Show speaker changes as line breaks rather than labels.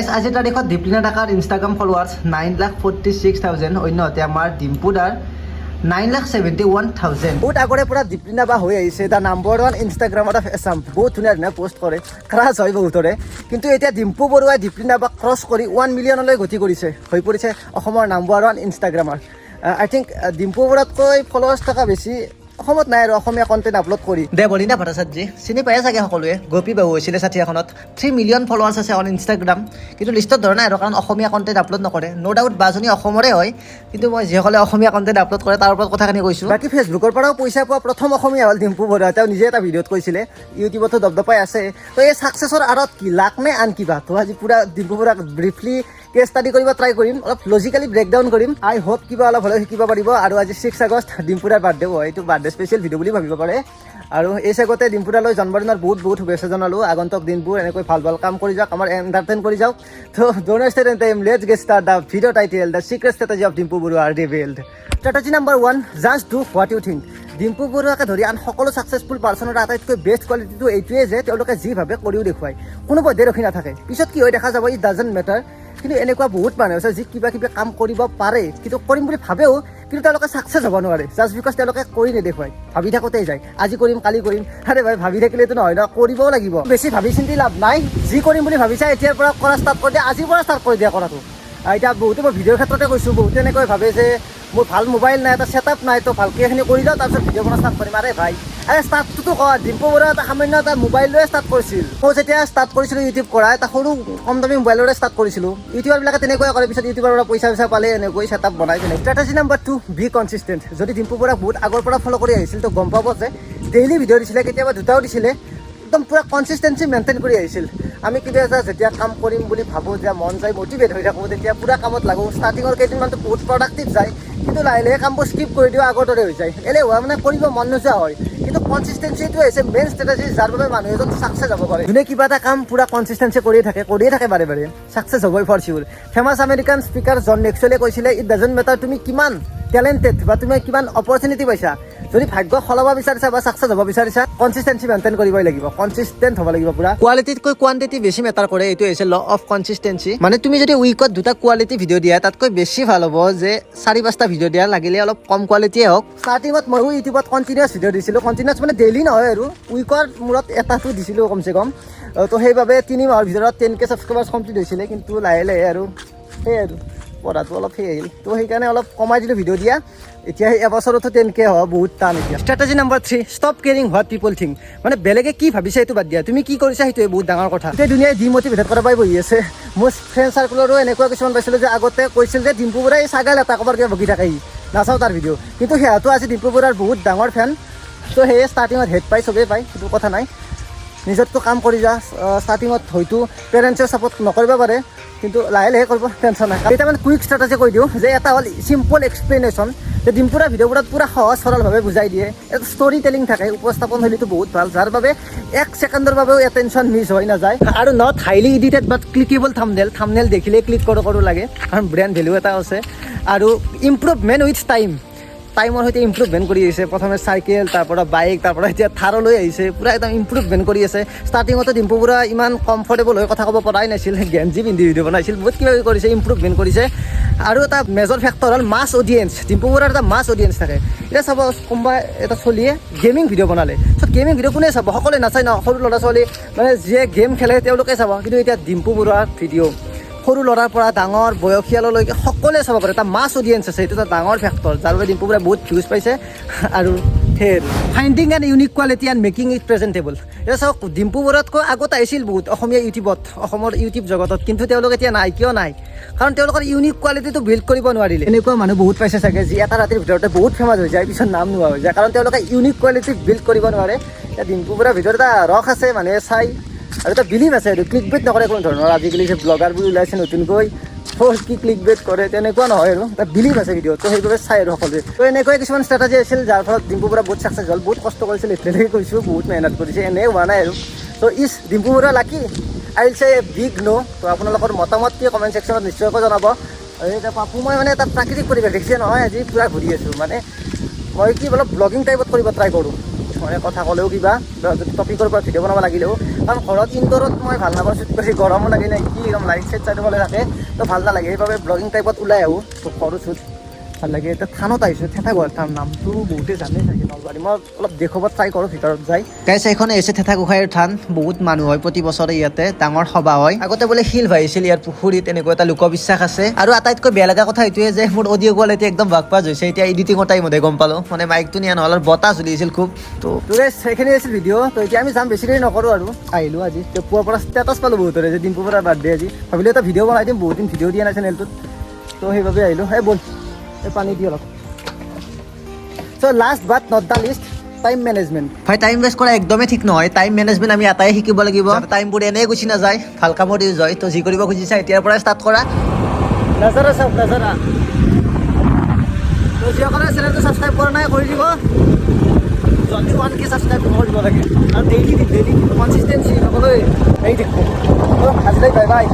Guys, আজিৰ তাৰিখত দীপলিনা ডেকাৰ ইনষ্টাগ্ৰাম ফলোৱাৰ্ছ 9,46,000। অন্যহাতে আমাৰ ডিম্পু দাৰ 9,71,000। বহুত আগৰে পৰা দীপলিনা বা হৈ আহিছে the number one Instagrammer of Assam। বহুত ধুনীয়া ধুনীয়া পষ্ট কৰে, ক্ৰাছ হয় বহুতৰে। কিন্তু এতিয়া ডিম্পু বৰুৱাই দীপলিনা বাক ক্ৰছ কৰি 1 মিলিয়নলৈ গতি কৰিছে, হৈ পৰিছে অসমৰ নাম্বাৰ ওৱান ইনষ্টাগ্ৰামাৰ। আই থিংক ডিম্পু বৰুৱাতকৈ ফলোৱাৰ্ছ থকা বেছি অসমত নাই আৰু অসমীয়া কণ্টেণ্ট আপলোড কৰি। দেৱলীনা ভট্টাচাৰ্যী চিনি পায়ে চাগে সকলোৱে, গোপী বাহু হৈছিলে ষাঠিয়াখনত। 3 মিলিয়ন ফলোৱাৰ্ছ আছে অন ইনষ্টাগ্ৰাম, কিন্তু লিষ্টত ধৰা নাই আৰু, কাৰণ অসমীয়া কণ্টেণ্ট আপলোড নকৰে। ন' ডাউট বাজনী অসমৰে হয়, কিন্তু মই যিসকলে অসমীয়া কণ্টেণ্ট আপলোড কৰে তাৰ ওপৰত কথাখিনি কৈছোঁ। বাকী ফেচবুকৰ পৰাও পইচা পোৱা প্ৰথম অসমীয়া হ'ল ডিম্পু বৰুৱা, তেওঁ নিজে এটা ভিডিঅ'ত কৈছিলে। ইউটিউবতো দপদপাই আছে। তো এই ছাকচেছৰ আঁৰত কি লাক নে আন কিবা? তো আজি পূৰা ডিম্পু বৰুৱাক ব্ৰিফলি কেছ ষ্টাডি কৰিব ট্ৰাই কৰিম, অলপ লজিকেলি ব্ৰেকডাউন কৰিম। আই হোপ কিবা অলপ হ'লেও শিকিব পাৰিব। আৰু আজি 6 আগষ্ট, ডিম্পুদাৰ বাৰ্থডে হয়। এইটো বাৰ্থডে স্পেচিয়েল ভিডিঅ' বুলি ভাবিব পাৰে। আৰু এই চেগতে ডিম্পুদালৈ জন্মদিনৰ বহুত বহুত শুভেচ্ছা জনালোঁ। আগন্তুক দিনবোৰ এনেকৈ ভাল ভাল কাম কৰি যাওক, আমাৰ এণ্টাৰটেইন কৰি যাওক। তো don't waste time, let's get start the video title "The Secret Strategy of Dimpu Barua Revealed"। Strategy number one, just do what you think। Dimpu বৰুৱাকে ধৰি আন সকলো ছাকচেছফুল পাৰ্চনৰ আটাইতকৈ বেষ্ট কোৱালিটিটো এইটোৱে যে তেওঁলোকে যি ভাবে কৰিও দেখুৱায়, কোনো পধ্যে ৰখি নাথাকে। পিছত কি হয় দেখা যাব, it doesn't matter। কিন্তু এনেকুৱা বহুত মানুহ আছে যি কিবা কিবি কাম কৰিব পাৰে, কিন্তু কৰিম বুলি ভাবেও, কিন্তু তেওঁলোকে ছাকচেছ হ'ব নোৱাৰে, জাষ্ট because তেওঁলোকে কৰি নেদেখুৱায়। ভাবি থাকোঁতেই যায়, আজি কৰিম, কালি কৰিম। আৰে ভাই, ভাবি থাকিলেতো নহয় ন, কৰিবও লাগিব। বেছি ভাবি চিন্তি লাভ নাই। যি কৰিম বুলি ভাবিছা, এতিয়াৰ পৰা কৰা ষ্টাৰ্ট কৰি দিয়া, আজিৰ পৰা ষ্টাৰ্ট কৰি দিয়া কৰাটো। আৰু এতিয়া বহুতে, মই ভিডিঅ'ৰ ক্ষেত্ৰতে কৈছোঁ, বহুতে এনেকৈ ভাবে যে মোৰ ভাল মোবাইল নাই, এটা ছেটআপ নাই, তো ভালকৈ এইখিনি কৰি লওঁ, তাৰপিছত ভিডিঅ' বনোৱা ষ্টাৰ্ট কৰিম। আৰে ভাই, আৰে ষ্টাৰ্টটোতো কৰ। ডিম্পু বৰুৱা এটা সামান্য এটা মোবাইল লৈয়ে ষ্টাৰ্ট কৰিছিল। মই যেতিয়া ষ্টাৰ্ট কৰিছিলোঁ ইউটিউব কৰা, এটা সৰু কম দামী মোবাইলৰে ষ্টাৰ্ট কৰিছিলোঁ। ইউটিউবাৰবিলাকে তেনেকুৱাই কৰে। পিছত ইউটিউবাৰৰ পৰা পইচা চইচা পালে এনেকৈ ছেটআপ বনাই তেনেকৈ। Strategy number two, be consistent। যদি ডিম্পু বৰুৱাক বহুত আগৰ পৰা ফ'ল' কৰি আহিছিল, তো গম পাব যে ডেইলি ভিডিঅ' দিছিলে, কেতিয়াবা দুটাও দিছিলে, একদম পূৰা কনচিষ্টেঞ্চি মেইনটেইন কৰি আহিছিল। আমি কিবা এটা যেতিয়া কাম কৰিম বুলি ভাবোঁ, যেতিয়া মন যায়, মটিভেট হৈ থাকোঁ, তেতিয়া পূৰা কামত লাগোঁ। ষ্টাৰ্টিঙৰ কেইদিনমানতো বহুত প্ৰডাক্টিভ যায়, কিন্তু লাহে লাহে কামবোৰ স্কিপ কৰি দিওঁ, আগৰ দৰে হৈ যায়, এলেহুৱা, মানে কৰিব মন নোযোৱা হয়। কিন্তু কনচিষ্টেঞ্চিটো হৈছে মেইন ষ্ট্ৰেটেজি, যাৰ বাবে মানুহ এজন ছাকচেছ হ'ব পাৰে। যোনে কিবা এটা কাম পূৰা কনচিষ্টেঞ্চি কৰিয়ে থাকে, কৰিয়ে থাকে বাৰে বাৰে, ছাকচেছ হ'বই for sure. Famous American speaker জন মেক্সৱেলে কৈছিলে, it doesn't matter তুমি কিমান টেলেণ্টেড বা তুমি কিমান অপৰচুনিটি পাইছা, যদি ভাগ্য সলাব বিচাৰিছা বা ছাকচেছ হ'ব বিচাৰিছা, কনচিষ্টেঞ্চি মেইনটেইন কৰিবই লাগিব, কনচিষ্টেণ্ট হ'ব লাগিব পুৰা। কোৱালিটিতকৈ কোৱান্টিটি বেছি মেটাৰ কৰে, এইটো হৈছে ল অফ কনচিষ্টেঞ্চি। মানে তুমি যদি উইকত দুটা কোৱালিটি ভিডিঅ' দিয়া, তাতকৈ বেছি ভাল হ'ব যে চাৰি পাঁচটা ভিডিঅ' দিয়া, লাগিলে অলপ কম কোৱালিটিয়ে হওক। ষ্টাৰ্টিঙত ময়ো ইউটিউবত কণ্টিনিউৱাছ ভিডিঅ' দিছিলোঁ। কণ্টিনিউৱাছ মানে ডেইলি নহয় আৰু, উইকৰ মূৰত এটাটো দিছিলোঁ কমচে কম। তো সেইবাবে 3 মাহৰ ভিতৰত 10K subscribers complete হৈছিলে। কিন্তু লাহে লাহে আৰু সেই আৰু পঢ়াটো অলপ সেই আহিল, তো সেইকাৰণে অলপ কমাই দিলোঁ ভিডিঅ' দিয়া। এতিয়া সেই এবছৰতো 10K হোৱা বহুত টান এতিয়া। Strategy number three, stop caring what people think। মানে বেলেগে কি ভাবিছে সেইটো বাদ দিয়া, তুমি কি কৰিছা সেইটোৱে বহুত ডাঙৰ কথা। এতিয়া দুনিয়াই ডিমটিভেটেড কৰা পাই বহি আছে। মোৰ ফ্ৰেণ্ড চাৰ্কুলৰো এনেকুৱা কিছুমান পাইছিলোঁ যে আগতে কৈছিল যে ডিম্পু বৰাই ছাগাল এটা, ক'ৰবাত কিবা বকি থাকে, সি নাচাওঁ তাৰ ভিডিঅ'। কিন্তু সিহঁতো আজি ডিম্পু বৰুৱাৰ বহুত ডাঙৰ ফেন। ত' সেয়ে ষ্টাৰ্টিঙত হেট পায়, চবেই পায়, সেইটো কথা নাই। নিজতটো কাম কৰি যা। ষ্টাৰ্টিঙত হয়তো পেৰেণ্টছেও ছাপৰ্ট নকৰিব পাৰে, কিন্তু লাহে লাহে কৰিব, টেনশ্যন নাই। কেইটামান কুইক ষ্ট্ৰেটেজি কৈ দিওঁ যে এটা হ'ল চিম্পল এক্সপ্লেনেশ্যন, যে ডিম্পুৰা ভিডিঅ'বোৰত পূৰা সহজ সৰলভাৱে বুজাই দিয়ে। এটা ষ্টৰি টেলিং থাকে, উপস্থাপন শৈলীটো বহুত ভাল, যাৰ বাবে এক ছেকেণ্ডৰ বাবেও এটেনশ্যন মিছ হৈ নাযায়। আৰু not highly edited but clickable thumbnail। Thumbnail দেখিলেই ক্লিক কৰোঁ কৰোঁ লাগে, কাৰণ ব্ৰেণ্ড ভেলু এটা আছে। আৰু ইম্প্ৰুভমেণ্ট উইথ টাইম, টাইমৰ সৈতে ইম্প্ৰুভমেণ্ট কৰি আহিছে। প্ৰথমে চাইকেল, তাৰ পৰা বাইক, তাৰ পৰা এতিয়া থাৰলৈ আহিছে। পূৰা একদম ইম্প্ৰুভমেণ্ট কৰি আছে। ষ্টাৰ্টিঙতো ডিম্পু বৰুৱা ইমান কমফৰ্টেবল হৈ কথা ক'ব পৰাই নাছিল, গেঞ্জি পিন্ধি ভিডিঅ' বনাইছিল। বহুত কিবা কিবি কৰিছে, ইম্প্ৰুভমেণ্ট কৰিছে। আৰু এটা মেজৰ ফেক্টৰ হ'ল মাছ অডিয়েঞ্চ। ডিম্পু বৰুৱাৰ এটা মাছ অডিয়েঞ্চ থাকে। এতিয়া চাব, কোনোবা এটা চলিয়ে গেমিং ভিডিঅ' বনালে, চ' গেমিং ভিডিঅ' কোনে চাব? সকলোৱে নাচায় ন। সৰু ল'ৰা ছোৱালী, মানে যিয়ে গেম খেলে তেওঁলোকে চাব। কিন্তু এতিয়া ডিম্পু বৰুৱাৰ ভিডিঅ' সৰু ল'ৰাৰ পৰা ডাঙৰ বয়সীয়াললৈকে সকলোৱে চাব পাৰে। এটা মাছ অডিয়েঞ্চ আছে, এইটো এটা ডাঙৰ ফেক্টৰ, যাৰ বাবে ডিম্পু বৰুৱাই বহুত ভিউজ পাইছে। আৰু সেই finding an unique quality and making it presentable। এতিয়া চাওক, ডিম্পু বৰুৱাতকৈ আগত আহিছিল বহুত অসমীয়া ইউটিউবত, অসমৰ ইউটিউব জগতত, কিন্তু তেওঁলোক এতিয়া নাই। কিয় নাই? কাৰণ তেওঁলোকৰ ইউনিক কোৱালিটিটো বিল্ড কৰিব নোৱাৰিলে। এনেকুৱা মানুহ বহুত পাইছে চাগে, যি এটা ৰাতিৰ ভিতৰতে বহুত ফেমাছ হৈ যায়, পিছত নাম নোহোৱা হৈ যায়, কাৰণ তেওঁলোকে ইউনিক কোৱালিটি বিল্ড কৰিব নোৱাৰে। এতিয়া ডিম্পু বৰুৱাৰ ভিতৰত এটা ৰস আছে, মানুহে চাই, আৰু এটা বিলিভ আছে। এইটো ক্লিক বেট নকৰে কোনো ধৰণৰ। আজিকালি যে ব্লগাৰবোৰ ওলাইছে নতুনকৈ, কি ক্লিক বেট কৰে, তেনেকুৱা নহয় আৰু এটা বিলিভ আছে ভিডিঅ'ত, তো সেইবাবে চাই আৰু সকলোৱে। তো এনেকুৱাই কিছুমান ষ্ট্ৰেটেজি আছিল, যাৰ ফলত ডিম্পু বৰুৱা বহুত ছাকচেছ হ'ল। বহুত কষ্ট কৰিছিল, এতিয়ালৈকে কৈছোঁ, বহুত মেহনত কৰিছে, এনেই হোৱা নাই আৰু। ত' is Dimpu Barua lucky? I will say big no। তো আপোনালোকৰ মতামত কি, কমেণ্ট ছেকশ্যনত নিশ্চয়কৈ জনাব। আৰু এতিয়া পাপু, মই মানে এটা প্ৰাকৃতিক পৰিৱেশ দেখিছে নহয়, আজি পূৰা ঘূৰি আছোঁ। মানে মই কি অলপ ব্লগিং টাইপত কৰিব ট্ৰাই কৰোঁ, মানে কথা ক'লেও কিবা যদি টপিকৰ পৰা ভিডিঅ' বনাব লাগিলেও কাৰণ ঘৰত ইনড'ৰত মই ভাল নাপাওঁ শ্বুট কৰি, গৰমো লাগে নে কি, একদম লাইট চাইট চাৰিওফালে থাকে, তো ভাল নালাগে। সেইবাবে ব্লগিং টাইপত ওলাই আহোঁ, তো কৰোঁ শ্বুট, ভাল লাগে। এতিয়া থানত আহিছোঁ, থেঠা গোসাঁইৰ থান, নামটো বহুতে জানে চাগে নলবাৰী। মই অলপ দেখুৱাব ট্ৰাই কৰোঁ ভিতৰত যাই। গাইছ, এইখনে হৈছে থেঠা গোসাঁইৰ থান। বহুত মানুহ হয় প্ৰতি বছৰে, ইয়াতে ডাঙৰ সভা হয়। আগতে বোলে শিল ভাহিছিল ইয়াৰ পুখুৰীত, এনেকুৱা এটা লোকবিশ্বাস আছে। আৰু আটাইতকৈ বেয়া লগা কথা এইটোৱে যে মোৰ অডিঅ' কোৱালিটি একদম বাকপাজ হৈছে। এতিয়া এডিটিঙৰ টাইমতহে গম পালোঁ, মানে মাইকটো নিয়া নহ'ল আৰু বতাহ চলি আছিল খুব। তো সেইখিনি আছিল ভিডিঅ'। তো এতিয়া আমি যাম, বেছি দেৰি নকৰোঁ আৰু। আহিলোঁ আজি, তো পুৱাৰ পৰা ষ্টেটাছ পালোঁ বহুতৰে যে ডিম্পু বৰাৰ বাৰ্থডে আজি। ভাবিলোঁ এটা ভিডিঅ' বনাই দিম, বহুত দিন ভিডিঅ' দিয়া নাই চেনেলটোত, তো সেইবাবে আহিলোঁ। এই ব'ল, এই পানী দি অলপ। So last but not the least, time management। ভাই, টাইম ৱেষ্ট কৰা একদমেই ঠিক নহয়। টাইম মেনেজমেণ্ট আমি এটাই শিকিব লাগিব, টাইমবোৰ এনেই গুচি নাযায়, ভাল কামত ইউজ হয়। তো যি কৰিব খুজিছা, এতিয়াৰ পৰাই ষ্টাৰ্ট কৰা। নাজাৰা চাওক, নাজাৰা। তো যিসকলে চেনেলটো ছাবস্ক্ৰাইব কৰা নাই, কৰি দিব জলদি। 1K subscribe কৰিব লাগে আৰু ডেইলি দিম, ডেইলি কনচিষ্টেঞ্চি, সকলোৱে হেৰি থাকিব। তো আজিলৈ বাই বাই।